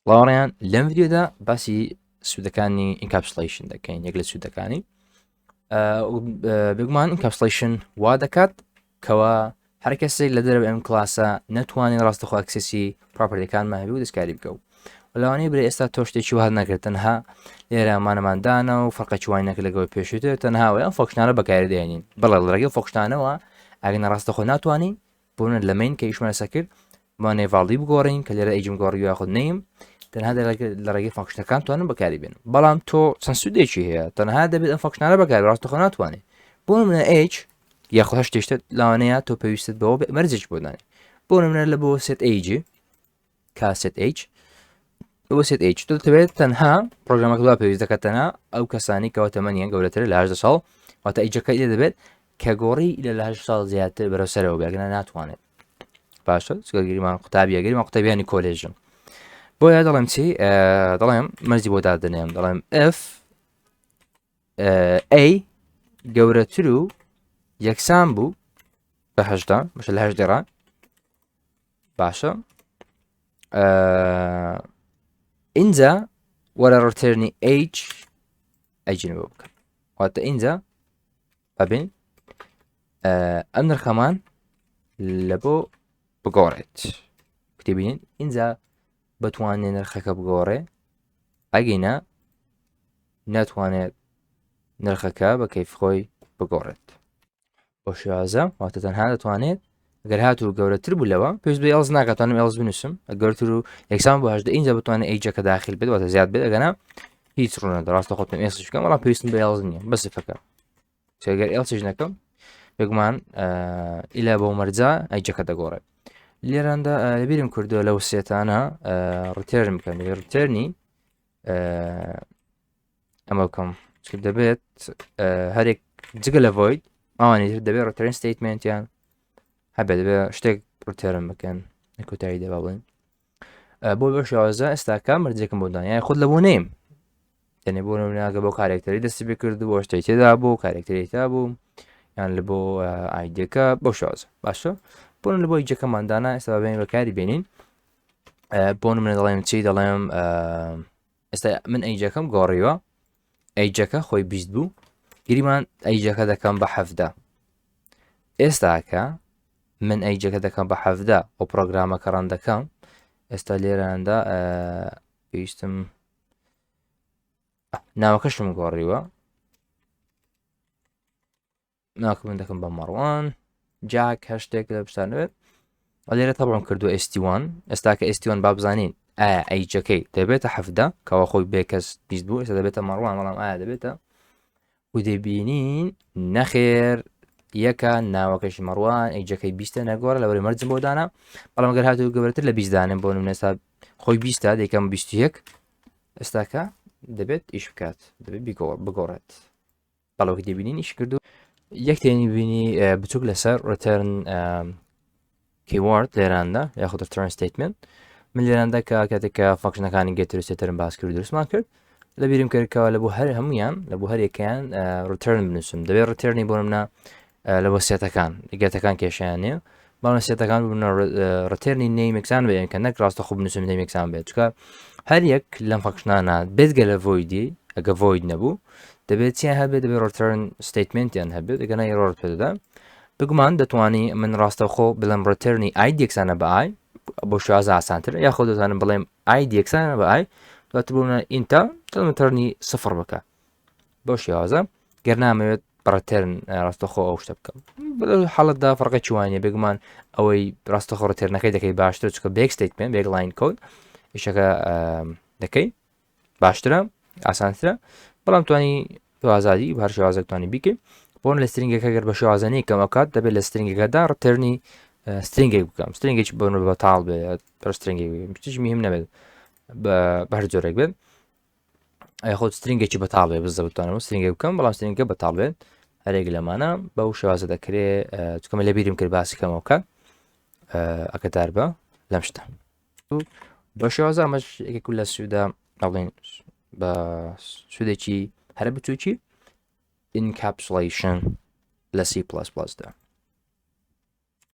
سڵاوڕیان لەم ڤیدیۆدا باسی سوودەکانی encapsulation دەکەین یەک لە سوودەکانی بێگومان encapsulation وا دەکات کەوا هەر کەسێک لە دەرەوە ئەم کلاسە نەتوانێت ڕاستەخۆ access ی property ەکانمان هەبێ و دەستکاری بکە و لەوانەیە برێ ئێستا تۆ شتێکی وهات نەکرد تەنها لێرە مانەماندانە و فەرقێکی وای نەکرد لەگەڵ پێشووتر تەنها ئەم function انە بەکاری دێنین بەڵێ لە ڕێگەی function انەوە ئەگەر ڕاستەخۆ ناتوانین بۆ نە لە main کە ئیشمان لەسەر کرد بمانەوێ value ی بگۆڕین کە لێرە age م گۆڕی یاخود name تەنها لە ڕێگەی function ەکان توانم بەکاری بێنم بەڵام تۆ چەند سوودێکی هەیە تەنها دەبێت ئەم function انە بەکاری ڕاستەخۆ ناتوانێت بۆ نمونە age یاخود هەر شتێک لەوانەیە تۆ پێویستت بەوە بێ مەرجێک بۆ دانێ بۆ نمونە لە بۆ set age کا set age بۆ set age تۆ دەتەوێت تەنها پرۆگرامەکە وا پێویست دەکات تەنها ئەو کەسانی کەەوە تەمەنیان گەورەترە لە 18 ساڵ واتە age ەکە لێ دەبێت کە گۆڕی لە لە 18 ساڵ زیاتر بەرەو سەرەوە بێگەنە ناتوانێت باشە چگە گریمان قوتابیە گریمان قوتابیانی کۆلێژن بۆیە دەڵێم چی دەڵێم مەرجی بۆ دادنێم دەڵێم if A گەورەتر و یەکسان بوو بە هەشدا باشە لە هەشت دێڕان باشە ئینجا وەرە return ی age age ن بۆ بکەن واتە ئینجا ببین ئەم نرخەمان لە بۆ بگۆڕێت کتێبین ئینجا بتوانێت نرخەکە بگۆڕێ ئەگەینە ناتوانێت نرخەکە بە کەیف خۆی بگۆڕێت بۆ شێوازە واتە تەنها دەتوانێت گەر هاتوو گەورەتر بوو لەوە پێویست بە else ناکات توانم else بنووسم گەورتر و یەکسان بۆ هەشدە ئینجا بتوانێت age ەکە داخل بێت واتە زیاد بێت ئەگەنا هیچ ڕوونە ڕاستە خۆتم else ش بکەم بەڵام پێویستم بە else نییە بەس if ەکە گەر else ش نەکەم بێگومان ئیلا بۆ مەرجا age ەکە دەگۆڕێت لێراندا لەبیرم کردووە لەو set انە return بکەم return ی ئەمە بکەم چ دەبێت هەرێک جگە لە void ئەوانی تر دەبێت return statement یان هەبێت دەبێت شتێک return بکەن لە کۆتایی دەبا بڵێن بۆ بە شێوازە ئێستاکە مەرجێکم بۆ دانیای خود لە بۆ name یعنی بۆ ناگە بۆ character ی دەستی بکرد بۆ شتێک تێدا بوو character ی تا بوو یان لە بۆ ID ەکە بۆ شازە باشە بۆ لە بۆ age ەکەماندانا ئێستا بێن بەکاری بێنین بۆ منە دەڵێم چی دەڵێم ئێستا من age ەکەم گۆڕیوە age ەکە خۆی 20 بوو گریمان age ەکە دەکەم بە حەفدە ئێستاکە من age ەکە دەکەم بە حەفدە و پرۆگرامەکە run دەکەم ئێستا لێراندا پێویستم ناوەکەشم گۆڕیوە ناکە من دەکەم بە مەڕوان جاک هەر شتێک لە بشتانەوێت لێرە تەبعم کردو st one ئێستا کە st one با بزانین ئایا age ەکەی دەبێتە حەفدە کەەوە خۆی بێکەس 20 بوو ئێستا دەبێتە مەڕوان بەڵام ئایا دەبێتە و دەبینین نەخێر یەکە ناوەکەشی مەڕوان age ەکەی بیستە نەگۆڕە لەوەری مەرجم بۆ دانا بەڵام گەر هاتوو گەورەتر لە بیستدانم بۆ نمونە خۆی بیستە دەیکەم 21 ئێستاکە دەبێت ئیش بکات دەبێت بگۆڕێت بەڵێ وەک دەبینین ئیش کردو یەک تێنی بینی بچوک لەسەر return keyword لێراندا یاخود return statement من لێراندا کە کاتێک کە function ەکانی getter setter م باس کرد دروستمان کرد لە بیرم کردکەوە لە بۆ هەر هەمویان لە بۆ هەرێکیان return بنووسم دەبێت return ی بۆ منە لە بۆ set ەکان get ەکان کێشیان نییە بەڵام set ەکان ببنە return ی name ێکسان بێن کە نەک ڕاستە خۆ بنووسم name ێکسان بێت چکە هەر یەک لەم function انە بێتگە لە void ی ئەگە void نەبوو دەبێت چیان هەبێت دەبێت return statement یان هەبێت ئەگەنا error پێدەدا بگومان دەتوانی من ڕاستەوخۆ بڵێم return ی i یەکسانە بە i بۆ شێوازە ئاسانتر یاخۆ دەتوانم بڵێم i یەکسانە بە i دواتر بۆ ئینتا return ی سفر بکە بۆ شێوازە گەر نامەوێت return ڕاستەخۆ ئەو شتە بکەم حاڵەتدا فەرقی چوانە بێگومان ئەوەی ڕاستەخۆ return ەکەی دەکەی باشتر چکە بێک statement بێک line code ئیشەکە دەکەی باشترە ئاسانترە بەڵام توانی تۆ ئازادی هەر شێوازێک توانی بیکەی بۆن لە string ەکە گەر بە شێوازەنی کەم ئەو کات دەبێت لە string ەکەدا return ی string ێک بکەم string ێکی بۆن بەتاڵ بێت پڕ string ێک شتیش مهم نەبێت بە هەر جۆرێک بێت خۆت string ێکی بەتاڵ بێ بزە بتوانم string ێک بکەم بەڵام string ەکە بەتاڵ بێت هەرێک لەمانە بەو شێوازە دەکرێ چکەمە لە بیرم کرد باسی کەمەوە بکە ئەکەدار بە لەم شتە بە شێوازە ئەمەش یەکێک لە سوودە ئەڵێن بە سوودێکی هەرە بچووکی encapsulation لە C++ دا.